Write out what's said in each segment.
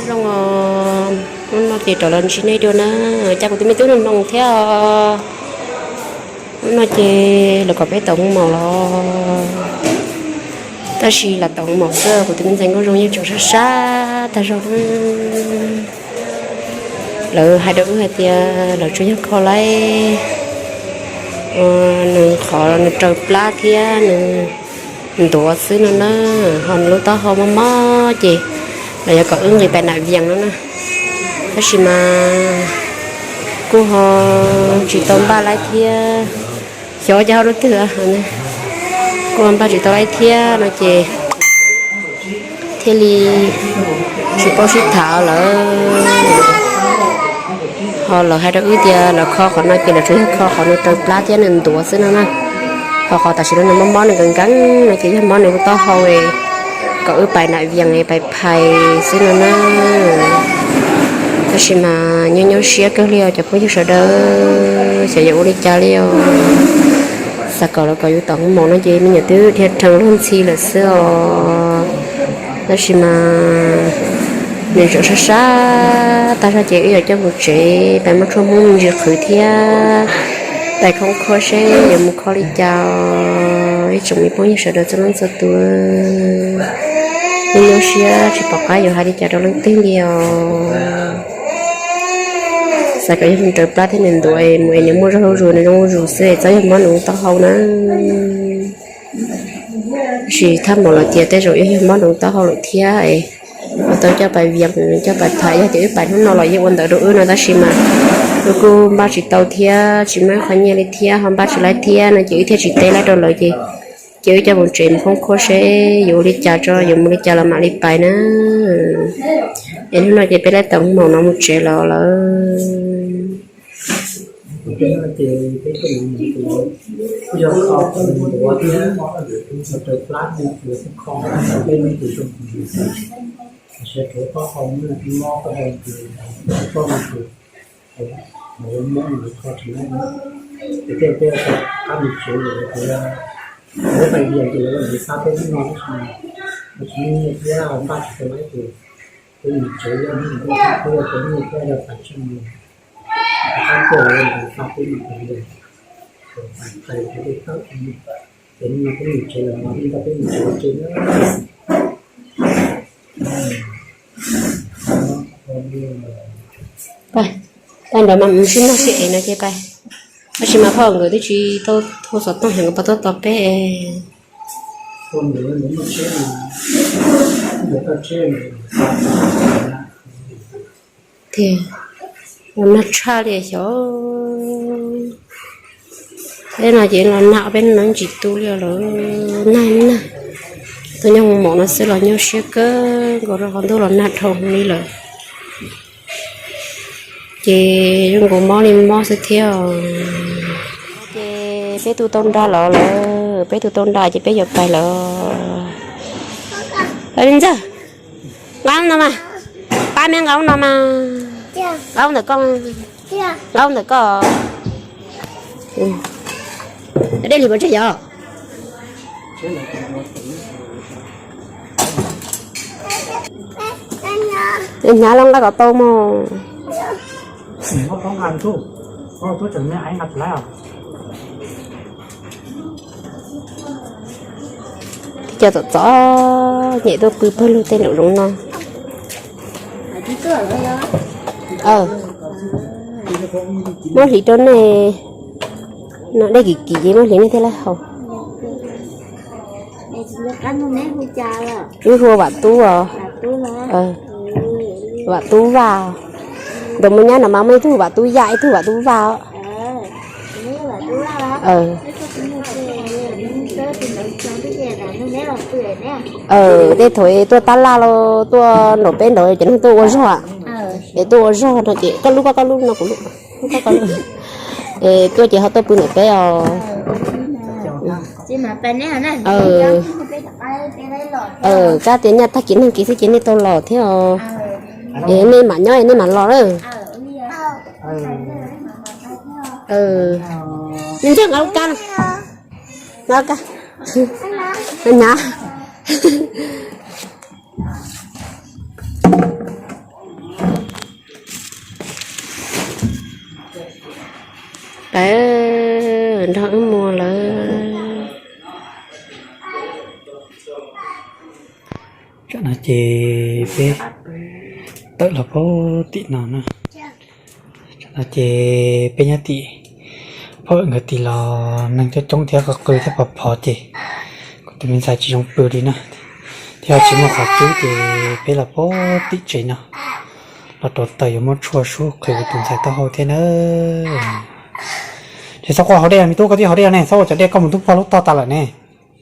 Nyob zoo os, hnub no ces rov los ntsib nej dua na, cas kuv tus me tub no hnoos thiab os. Hnub no ces lawv kom peb tau hmoo maum los, tab sis lam tau hmoo maum xwb, kuv tus me ntxhais nkauj zoo yeej tseem sab sab tag zog. Lawv hais rau wb hais tias lawv tsuas yog kho laib nws qhov nws raws plab thiab nws ntuav xwb no na, ho nws lub taub hau mob mob ces lawv yuav kom wb nqis pais nam vias no na. Tab sis mas kuj ho tsis tau npaj laib thiab, xyov cas ho lub twg, kuj ho npaj tsis tau laib thiab no ces thiaj li tsis paub sib tham lawm. Ho lawv hais rau wb tias lawv kho qhov no ces lawv tsuas yog kho qhov nws raws plab thiab nws ntuav xwb no na. Ho qhov tam sim no nws mob mob nws nkees nkees no ces yog mob nws lub taub hau, kom wb pais nam vias pais phais xwb no na. Tab sis mas nyob nyuaj siab kawg li os cov phooj ywg sawv daws, xyov yuav ua li cas li os. Xav kom lawv kom yus tau hmoo maum no ces me nyuam twb dhia rhees luag ntxhi lawm xwb os. Tab sis mas nws tseem sab sab tag zog ces wb yuav coj mus tsev pais muab tshuaj muab me ntsis qhwv thiab pais khoob khuab seb yuav mus kho li cas. Ib tsoom me phooj ywg sawv daws txhua leej txhua tus, nyob nyuaj siab tsis pom qab yuav hais li cas rau leej twg li os. Xav kom yog nws raws plab thiab nws ntuav mus es nws muaj zog zuj zus nws zoo zuj zus xwb es txhob yog mob nws taub hau na. Tab sis thaj maum lawv tias tej zaum yog yog mob nws taub hau lawm thiab es tau coj pais vias, coj pais tham, yog tias wb pais hnub no los yeej ua ntawd rau wb no tab sis mas wb kuj npaj tsis tau thiab tsis muaj ib qho nyiaj li thiab ho npaj tsis laib thiab no ces wb thiaj tsis teb laib rau lawv ces ces wb coj mus tsev mus khoob khuab seb yuav ua li cas tso, yuav mus li cas los mam li pais na. Es hnub no ces peb laib tau maum no mus tsev los lawm. Pais nrad mas mus sib noj sib ev no ces pais. Tab sis mas phauj nkawd twb tsis tau thau xov tooj, nkawd puas tuaj tos peb? Tiag, los nag tshaj li xyov. Peb no ces los nag peb no tsis tu li lawm, nag nag. Tuaj nyob hoo maum no xwb los nyuaj siab kawg nkaus rau qhov ntuj los nag dhau li lawm. Ces zoo nkaus mob li mob xwb thiab. Ces peb tu tau nra los lawm, peb tu tau nra ces peb yuav pais lawm. Ntxawg, nqa no mas, pab me nqa no mas, nqa ntawm koj, nqa ntawm koj. Dej hliv pov tseg yog. Hnyav los nqa kom tau mog. Cov txom txom nyem tuaj pw pawg lug tej nraum zoov no. Muab hliv rau nej, no dej kim kim ces muab hliv nej thiaj li haus. Wb hu ua Vam Tub os. Vam Tub Vaj. Ntawm Mus Nyab no mas muaj ib tug Vam Tub Yaj, ib tug Vam Tub Vaj os. Tej thaum tuaj tab laj los tuaj nraum peb nraud ces neeg tuaj ua zog, es tuaj ua zog no ces koj lub koj, koj lub no kuv lub, koj lub. Es tuaj ces ho tuaj pw ntawm peb os. Kab tias nyaj tag kis nag kis xwb ces nej tau los thiab os. Nej mam nyob nej mam los lawm. Nej ntxawg nqa lub kab no, nqa lub kab, nqa. Pab nrog wb mus lawm. Tam no ces peb tawm los pem tim no na. Tam no ces peb nyob tim phauj nkawd tim los neeg coob coob thiab qw qw thiab phov phov ces kuv tus me ntxhais tsis zoo pw li na, thiab tsis muaj qhov cub ces peb los pem tim tsev no, los rauv taws yuav muab tshuaj sub qhwv kuv tus ntxhais taub hau thiab na. Ces txhob quaj haus dej me tub, koj twb haus dej ne, txhob ua cov dej koj mus tub pog lub tog tas lawm ne.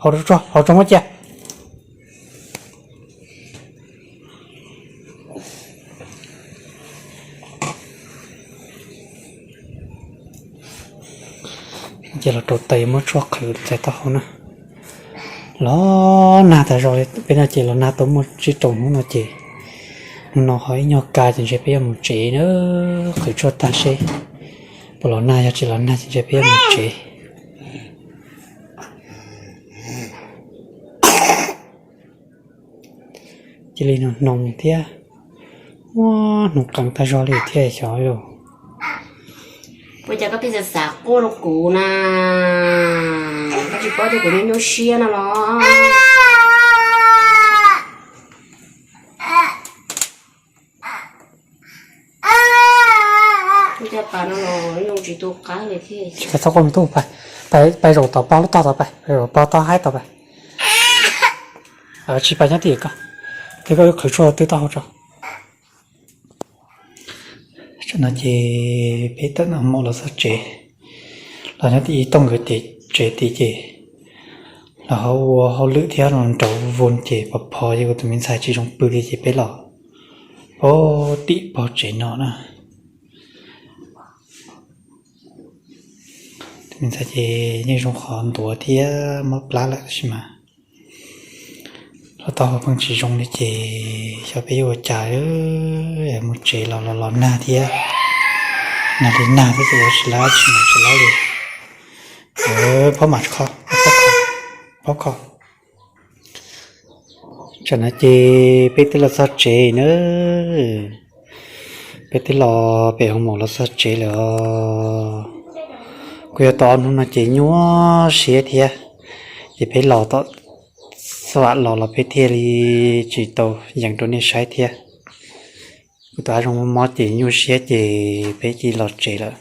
Haus tsuag haus tsuag muab cia. Ces los rauv taws yuav muab tshuaj qhwv tus ntxhais taub hau na. Los nag tas zog li peb no ces los nag tau muaj tsib rau hnub no ces hnub no ho ib nyuag ka ces ntshe peb yuav mus tsev na, qhwv tshuaj tag seb puas los nag, yog tsis los nag ces ntshe peb yuav mus tsev. Cia li hnoos thiab, muab hnoos qees tag zog li thiab xyov yog. Ua cas koj pheej xav xav quaj rau kuv na? Koj tsis paub tias kuv nyuaj nyuaj siab no los? Ua cas pas no los zoo tsis tu qab li thiab. Tsis, pais txhob quaj me tub, pais zaum tom pog lub tog tod, pais zaum pog tog haib tod pais. Tsis pais nyob tim koj, ces koj wb qhwv tshuaj twb taub hau tso. Tam no ces peb tawm no mus los txog tsev, los nyob tim ib Tooj nkawd tsev tid ces los ho ua hauj lwm thiab los nraud voo ces pov phov ces kuv tus me ntxhais tsis zoo pw li ces peb los pem tim pog tsev no na. Tus me ntxhais ces yeej zoo qhov ntuav thiab mob plab lawm tab sis mas los taub hau pheej tsis zoo li ces xyov peb yuav ua cas, mus tsev los los los nag thiab, nag li nag thiab ces ua tsis lab tsis mus tsis lab li. Phob mam kho, phob kho. Tam no ces peb twb los txog tsev na, peb twb los pem hoo maum los txog tsev lawm os. Kuv yog tau ob hnub no ces nyuaj siab thiab, ces peb los tom xab vam los los peb thiaj li tsis tau yees rau nej saib thiab. Kuv tus ab zoo mob mob ces nyuaj siab ces peb cia li los tsev lawm.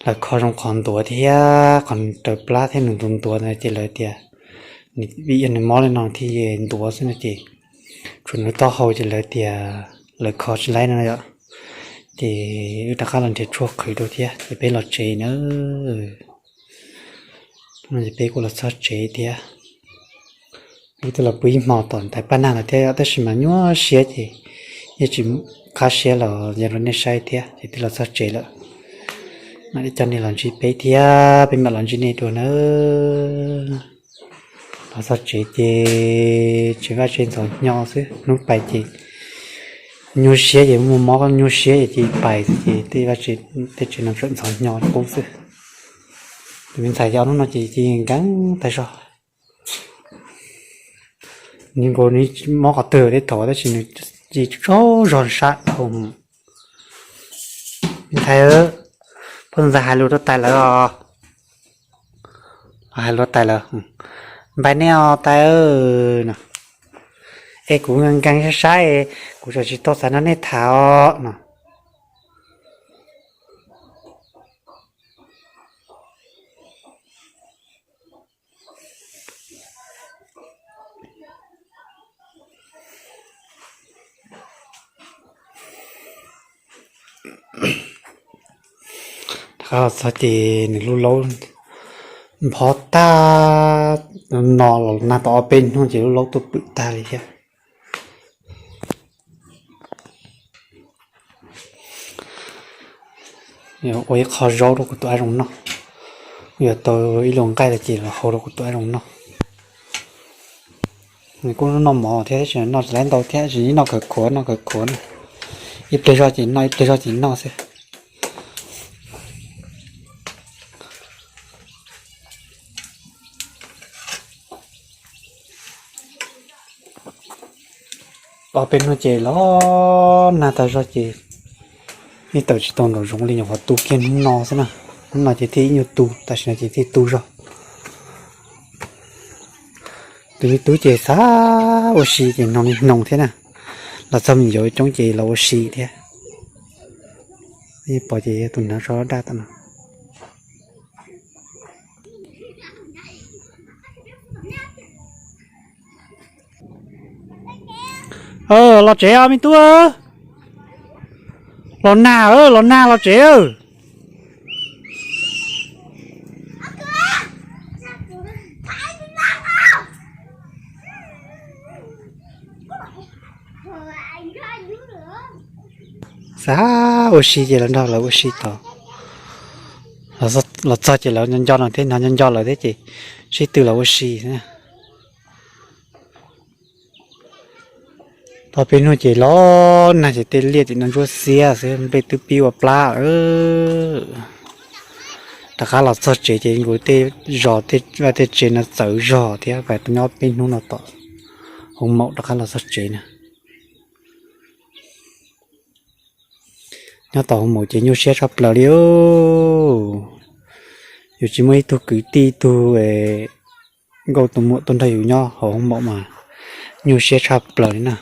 Lawv kho zoo qhov ntuav thiab qhov raws plab thiab nws ntuav ntuav ntawd ces lawv tias vim yog nws mob li no thiaj ntuav xwb no ces tshuav nws taub hau ces lawv tias lawv kho tsis laib no yom. Ces wb rov qab los nrhiav tshuaj qhwv rau thiab ces peb los tsev na. Ces peb kuj los txog tsev thiab. Wb twb los pw ib hmo tom ntaiv paj nag lawm thiab tab sis mas nyuaj siab ces yeej tsis qab siab los yees rau nej saib thiab ces twb los txog tsev lawm. Mam li coj nej los ntsib peb thiab peb mam los ntsib nej dua na. Los txog tsev ces tsev vaj tsev ntxhov hnyo xwb, hnub pais ces nyuaj siab ces muaj mob nyuaj siab ces pais ces tej vaj tej tsev no tseem ntxhov hnyo qub xwb. Tus me ntxhais ces ob hnub no ces cia nkees tag zog. Nws nkaus nws mob qhov twg tej thaum tab sis nws cia tsaug zog sab dhau. Me ntxhais, phob ntxawg hais lus rau tais lawv os. Hais lus tais lawv, npais nej os tais no. Es kuv nkees saib saib, kuv tseem tsis tau xav nrog nej tham os no. Rov qab los txog ces nws lub laub nphob tag, no los nag tau ob peb hnub ces lub laub tuaj pwm tag li thiab. Ua ib qho zaub rau kuv tus ab zoo noj. Yog tau ib lub nqaij los ces los hau rau kuv tus ab zoo noj. Nws kuj noj mov thiab, tab sis noj tsis tau ntau thiab, tsis noj khawv khuav, noj khawv khuav na. Ib pliag zog ces noj, ib pliag zog ces noj xwb. Ob peb hnub ces los nag tag zog ces yeej tawm tsis tau nraum zoov li, nyuam qhuav tu kiag hnub no xwb na. Hnub no ces thiaj ib nyuag tu, tam sim no ces thiaj tu zog. Tus me tub ces xav ua si ces hnoos li hnoos thiab na. Los txog me nyuam coob ces los ua si thiab. Pom ces yog tus hnav so daj tom no. Los tsev os me tub. Los nag, los nag los tsev. Xav ua si ces los nrog lawv ua si tod. Los txog ces lawv nco nco no thiab, nco nco lawv thiab ces sib tw los ua si. Tau peb hnub ces los nag ces tej liaj tim no ntsuab xiab xwb, nplej twb pib ua plab. Rov qab los txog tsev ces nkaus tej zos tej vaj tej tsev no txawv zog thiab, nyob peb hnub no tom hauv maum rov qab los txog tsev na. Nyob tom hauv maum ces nyuaj siab tshaj plaws li. Yus tsis muaj ib tug kwv tij ib tug nkauj tus muam tuaj nrog yus nyob hauv hoob maum mas nyuaj siab tshaj plaws li na.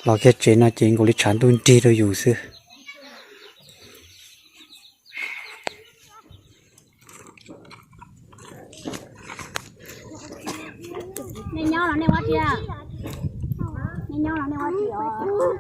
Los kiag tsev no ces nkaus li tshav ntuj nrig rau yus xwb. Nej nyob los nej ua tsi? Nej nyob los nej ua tsi os?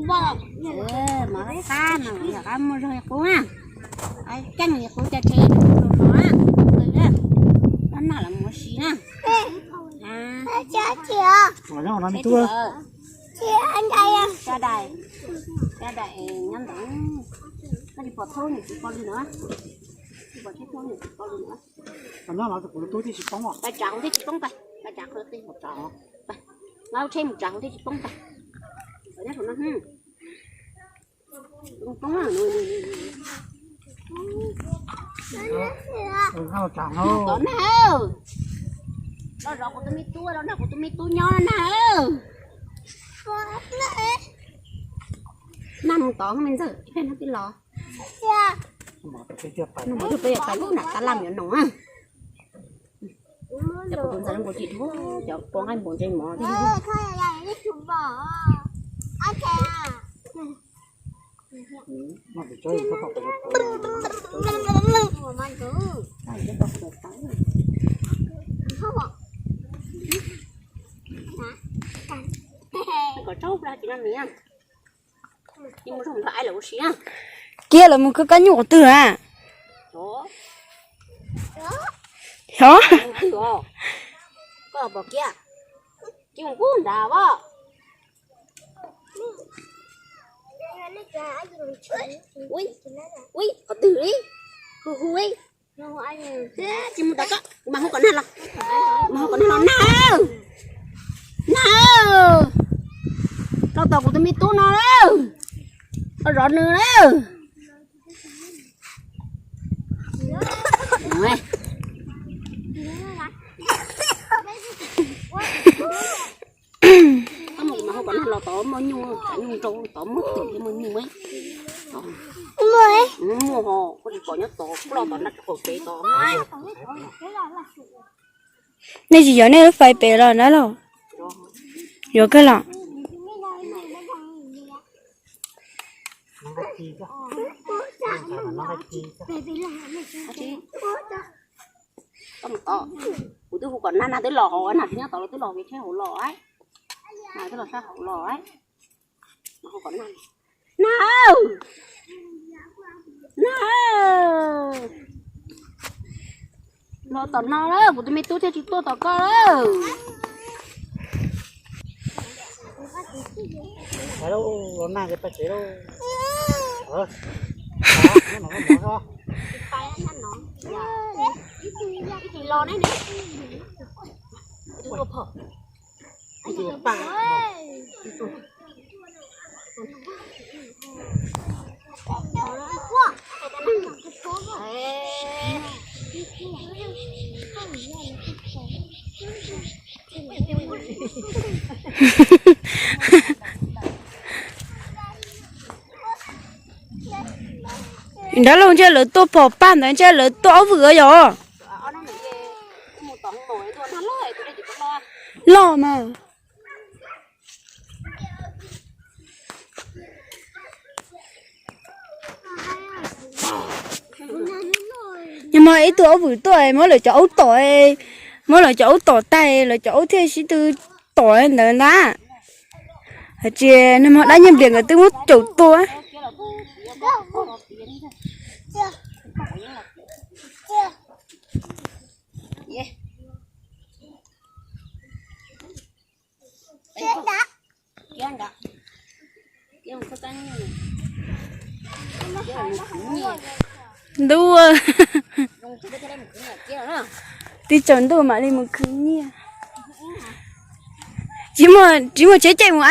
Mov qab no yog qab muaj zog qub na. Ceeb li qub cov tsheb rau no, noj los mus ua si na. Cov daim, cov daim nyob ntawd. Koj tsis pom thaub nws tsis pom li no. Tsis pom thaub nws tsis pom li no. Pais tsav kuv thiaj tsis poob pais, pais tsav kuv thiaj tsis poob pais. Nqa tsheb mus tsav kuv thiaj tsis poob pais. Nyob saum no. Tov nag, los zov kuv tus me tub, los nrog kuv tus me tub nyob nag. Nag mus tod me ntxawm, ib pliag no twb los. Nag mus twb peb yuav pais lub nram tab laj yuav noog. Cov kuv tus ntxhais lub npua tsis dhau, cov pua nqaij npua ntse mov thiab. Kom tsaub plag tsis no nws. Cia mus khawb kab nyuj qhov twg a? Xyov. Koj pom kiag, cia mus pub nrad as. Ui, qhov twg li? Hu hu li. Tsis mus tau koj, kuv mam hu kom nag los. Kuv mam hu kom nag los, nag aw, nag aw, los tom kuv tus me tub no lawm, los zov nws lawm. Koj mus kuv mam hu kom nag los, tod muaj nyuj, nyuj nrau, tod muaj twm thiab muaj nyuj. Muaj ho, koj tsis pom nyob tod, koj los tom nram qaum tsev tod. Nej tsis yuav nej lub fais pem los na los? Yuav kawg los. Kuv twb hu kom nag, nag twb los hauv, nag twb nyob tod, los twb los kev tsheb hauv los, nag twb los sab hauv los. Hu kom nag, nag aw, nag aw, los tom no lawm, kuv tus me tub thiaj tsis tuaj tom koj lawm. Los nag pais tsev lauj. Nrab laug ntshe lawv tua phom paj ntawd ntshe lawv tua ob vwm yom. Loj mas. Nag hmo ib tug aub vwm tuaj muab lawv cov aub tom, muab lawv cov aub tom tag lawv cov aub thiaj sib tw tom ntawd ntag. Hais tias nag hmo dab nyiaj nplias nkawd twb muab caum tua. Ntuj, twb tsaus ntuj mam li mus khwv nyiaj. Tsis muaj tsheb caij mus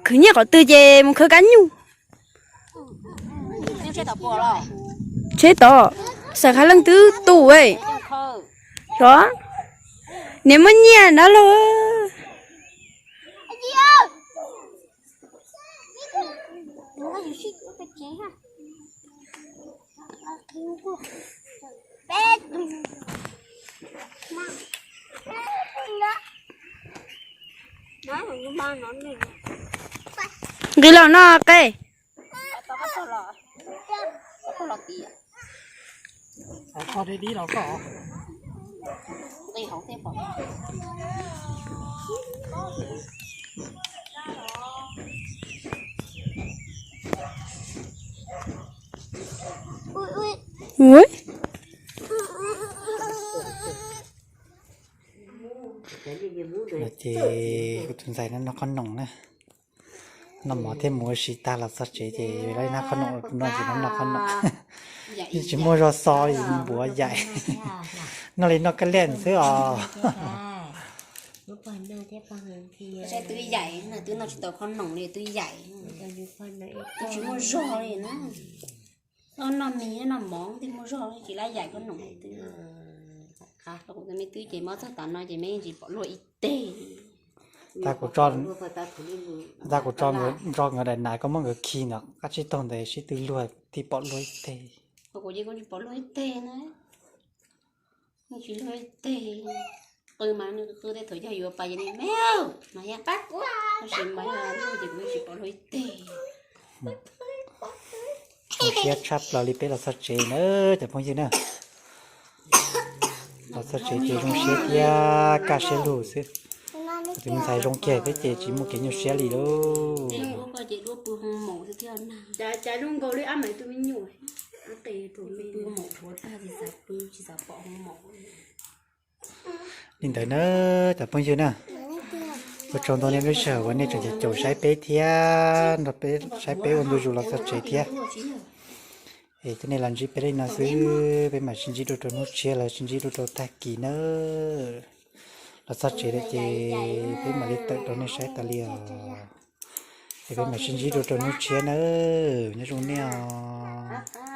khwv nyiaj qhov twg ces mus khawb kab nyuj. Tsheb tod, xav qhab leej twb tu. Xyov, niam muaj nyiaj na lauj. Nqis los no qe. Ua, ces kuv tus ntxhais no noj qhob noom na. Noj mov thiab mus ua si tag los txog tsev ces lawv noj qhob noom, kuv no ces noj qhob noom. Yeej tsis muaj zog xo, npuav yaim, noj li noj kab liaj xwb os. Twb yaim, twb noj tsis tau qhob noom li twb yaim, twb tsis muaj zog li na. Txhob noj mis noj mov twb muaj zog li, tsis lab yaim qhob noom li twb. Kuv tus me tub ces mob txog tav no ces me yeej tsis pom luag ib teg. Tab kuv tso, tab kuv tso nkawd, nrog nkawd daim nas koj muab nkawd khi ntawd qab tsib taug ntawd sib tw luag thiaj pom luag ib teg. Kuv ces kuv tsis pom luag ib teg na. Yeej tsis luag ib teg. Qw mas nws qw tej thaum yog yuav pais ces nws me mas yog, tab sis mas yog luag ces kuv yeej tsis pom luag ib teg. Zoo siab tshaj plaws li peb los txog tsev na cov phooj ywg na. Los txog tsev ces zoo siab thiab kaj siab lug xwb. Tus me ntxhais zoo kiag peb ces tsis muaj kev nyuaj siab li lauj. Li ntawd na cov phooj ywg na, ua tsaug ntau nej lub sij hawm uas nej tseem caum saib peb thiab nrog peb saib peb ua ntu zus los txog tsev thiab. Es cov nej los ntsib peb li no xwb, peb mam sib ntsib dua rau hnub tshiab los sib ntsib dua rau tag kis na. Los txog tsev lawm ces peb mam li tawm rau nej saib tas li os. Es peb mam sib ntsib dua rau hnub tshiab na. Nyob zoo nej os.